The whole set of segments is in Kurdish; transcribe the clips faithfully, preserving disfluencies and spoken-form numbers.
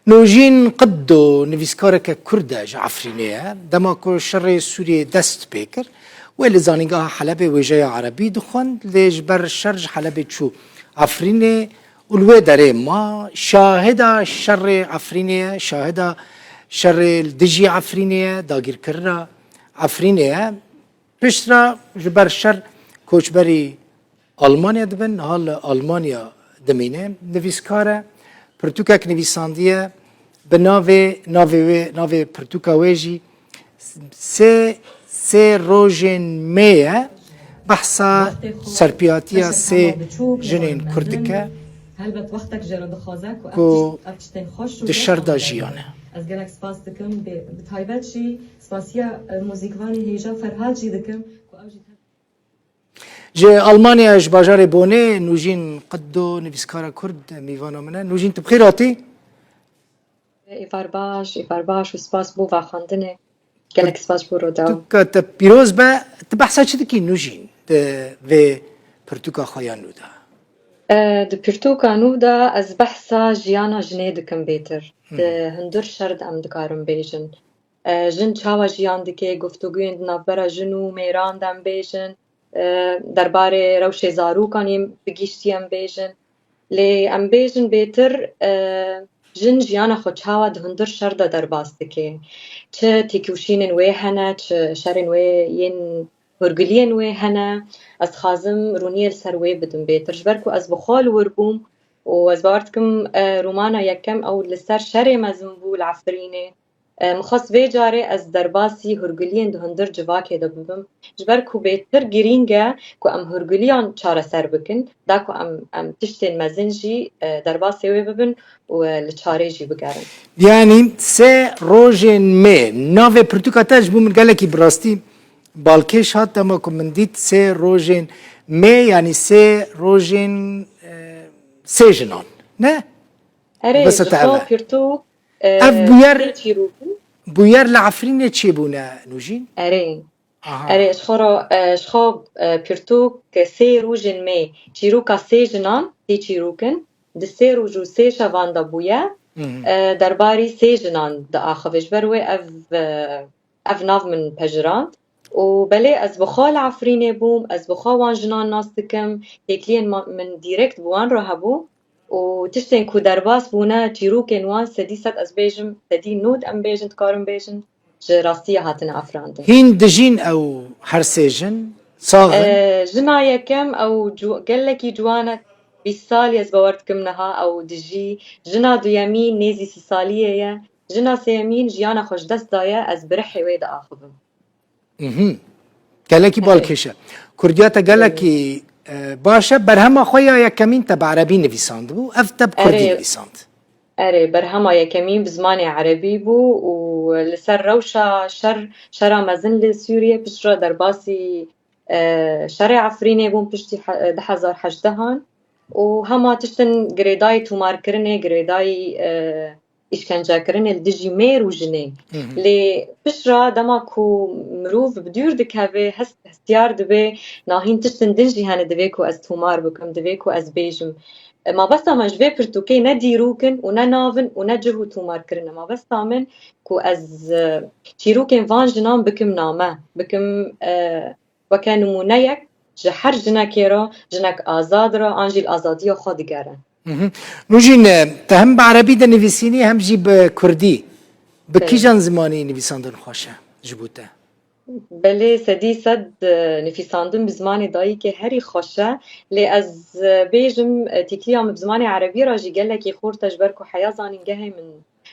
Nûjîn Qiddo nivîskareke Kurd e, ji Efrînê ye. Dema ku şerê Sûriyê dest pê kir, wê li Zanîngeha Helebê wêjeya erebî dixwend, lê ji ber şer ji Helebê çû Efrînê û li wê derê ma. Şahida şerê Efrînê ye, şahida şerê li dijî Efrînê ye, dagîrkirina Efrînê ye. Piştre ji ber şer koçberî Almanya dibin, niha li Almanya dimîne. Nivîskar e, pirtûkek nivîsandiye bi navê, navê wê, navê pirtûka wê jî sê, sê rojên mê ye. Behsa serpiyatiya sê jinên Kurd dike ku di şer de jiyane. Ez gelek spas dikim, bi, bi taybet jî spasiya, e, muzîkvanê hêja Ferhat jî dikim ku ew jî Ji Almanya, ji bajarê Bonê, Nûjîn Qiddo, nivîskara Kurd, mîvana min e. Nûjîn, tu bi xêr hatî? Êvar baş, êvar baş û spas bo vexwendinê. Gelek spas bo Roda. Pirtûka te pîroz be, tu behsa çi dikî Nûjîn di vê pirtûka xwe ya nû de? E, di pirtûka nû de ez behsa jiyana jinê dikim bêtir. Di hundir şer de em dikarin bêjin. E, jin çawa jiyan dike, guftûguyên di navbera jin û mêran de em bêjin, e, derbarê rewşê zarokan yên bi giştî em bêjin. Lê em bêjin bêtir, e, jin jiyana xwe çawa di hundir şer de derbas dike. Çi têkoşînên wê hene, çi şerên wê yên hûrgiliyên wê hene. Ez dixwazim rûniyê li ser wê bidim bêtir. Ji ber ku ez bi xwe li wir bûm û ez bawer dikim, e, romana yekem ew li ser şerê mezin bû li Efrînê. E, min xwest vê carê ez derbasî hûrgiliyên di hundir civakê de bibim. Ji ber ku bêtir girîng e ku em hûrgiliyan çareser bikin, da ku em, em tiştên mezin jî, e, derbasê wê bibin û, e, li çarê jî bigerin. Yanî sê rojên mê. Navê pirtûka te ji bo min gelekî bi rastî balkêş hat, dema ku min dît sê rojên mê, yanî sê rojên, e, sê jinan. Ne? Erê, Bes ji te xwe ev e. pirtûk, e, Ev bûyer, sê çîrok in. Bûyer li Efrînê çêbûne, Nûjîn? Erê. Aha. Erê, ji xwe re, e, ji xwe, e, pirtûk, e, sê rojên mê, çîroka sê jinan, sê çîrok in, di sê roj û sê şevan de bûye, Hı hı. e, derbarî sê jinan diaxive. Ji ber wê ev, e, ev nav min pejirand. Û belê ez bi xwe li Efrînê bûm, ez bi xwe wan jinan nas dikim, têkiliyên ma-, min dîrekt bi wan re hebû û tiştên ku derbas bûne, çîrokên wan sedî sed ez bêjim, sedî nod em bêjin, dikarin bêjin, ji rastiya hatine afirandin. Hîn dijîn ew her sê jin? Sax in? E, jina yekem ew cu-, gelekî ciwan e, bîst salî ez bawer dikim niha ew dijî. Jina duyemî nêzî sî salî ye. Jina sêyemîn jiyana xwe ji dest daye, ez bi rihê wê diaxivim. Mhm. Gelekî Evet. balkêş e. Kurdiya te gelekî, e, baş e. Berhema xwe ya yekemîn te bi erebî nivîsandibû. Ev te bi kurdî Erê. nivîsand. Erê, berhema yekemîn bi zimanê erebî bû û li ser rewşa şer, şera mezin li Sûriyê piştre derbasî, e, şerê Efrînê bûm piştî he-, du hezar hejdeh an û hema tiştin girêdayî tomarkirinê, girêdayî, e, îşkencekirinê li dijî mêr û jinê. Hı hı. Lê piştre dema ku mirov bi dûr dikeve, hest, hestiyar dibe, nahîn tiştin din jî hene divê ku ez tomar bikim, divê ku ez bêjim. E, mabesta me ji vê pirtûkê ne dîrok in û ne nav in û ne cih û tomarkirin e. Mabesta min ku ez, e, çîrokên van jinan bikim name, bikim, e, weke nimûneyek ji her jinekê re, jinek azad re, an jî li azadiya xwe digere. Mhm. Nûjîn, e, te hem bi erebî dinivîsînî hem jî bi kurdî. Bi Belê. kîjan zimanî nivîsandin xweş e ji bo te? Belê, sedî sed, e, nivîsandin bi zimanê dayikê herî xweş e. Lê ez, e, bêjim, e, tîkliya min bi zimanê erebî re jî gelekî xurt e, ji ber ku heya zanîngehê min,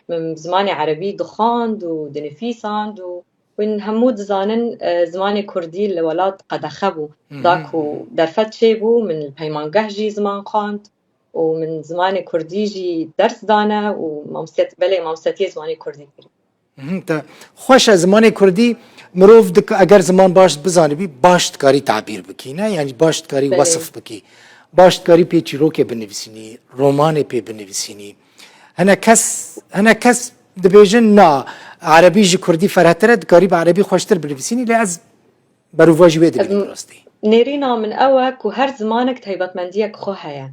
min bi zimanê erebî dixwand û dinivîsand û hûn hemû dizanin, e, zimanê kurdî li welat qedexe bû. Hı hı. Da ku derfet çêbû, min li peymangeh jî ziman xwend û min zimanê kurdî jî ders dane û mamostet-, belê, mamostetiyê zimanê kurdî kirî. Mhm, te xweş e, zimanê kurdî mirov dik-, eger ziman baş bizanibî, baş dikarî tabîr bikî, ne? Yanî baş dikarî Belê. wesif bikî. Baş dikarî pê çîrokê binivîsînî, romanê pê binivîsînî. Hene kes, hene kes dibêjin, na, erebî ji kurdî ferehtir e, dikarî bi erebî xweştir binivîsînî, lê ez berovajî wê dibînim Em, rastî. Nêrîna min ew e ku her zimanek taybetmendiyek xwe heye.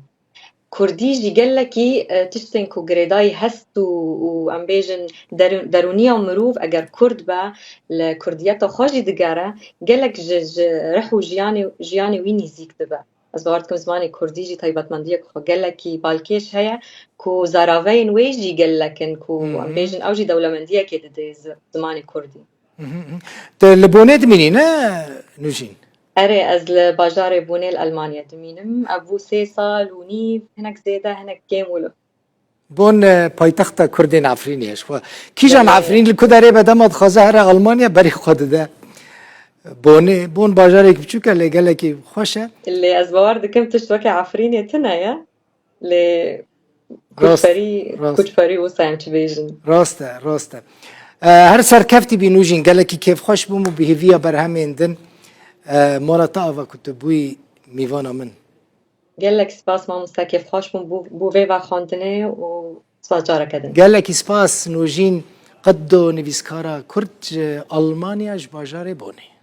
Kurdî jî gelekî, e, tiştên ku girêdayî hest û, û em bêjin derû-, derûniya mirov eger kurd be, li kurdiyeta xwe jî digere, gelek ji, ji rih û jiyanê, jiyanê wî nîzîk dibe. Ez bawer dikim zimanê kurdî jî taybetmendiyek xwe gelekî balkêş heye ku zaraveyên wê jî gelek in ku Hı hı. em bêjin ew jî dewlemendiyekê didê zi-, zimanê kurdî. Hı hı hı. Te li Bonê dimînî ne Nûjîn? Erê, ez li bajarê Bonê li Elmanya dimînim. Ev bû sê sal û nîv, hinek zêde, hinek kêm wilo. Bon, e, paytexta Kurdên Efrînê ye ji xwe. Kîjan Belê. Efrîn li ku derê be dema dixwaze here Almanya berê xwe dide. Bonê, Bon bajarek biçûk e lê gelekî xweş e. Lê ez bawer dikim tişt weke Efrînê tune ye. Lê Rast, kuçferî, rast. Kuçferî wisa em çi bêjin. Rast e, rast e. E, her serkeftî bî Nûjîn, gelekî kêfxweş bûm û bi hêviya berhemên din, e, mala te ava ku tu bûyî mîvana min. Gelek spas mamoste, kêfxweş bûm bû, bû vê vexwendinê û spas careke din. Gelekî spas Nûjîn Qeddo, nivîskara Kurd ji Almanya, ji bajarê Bonê.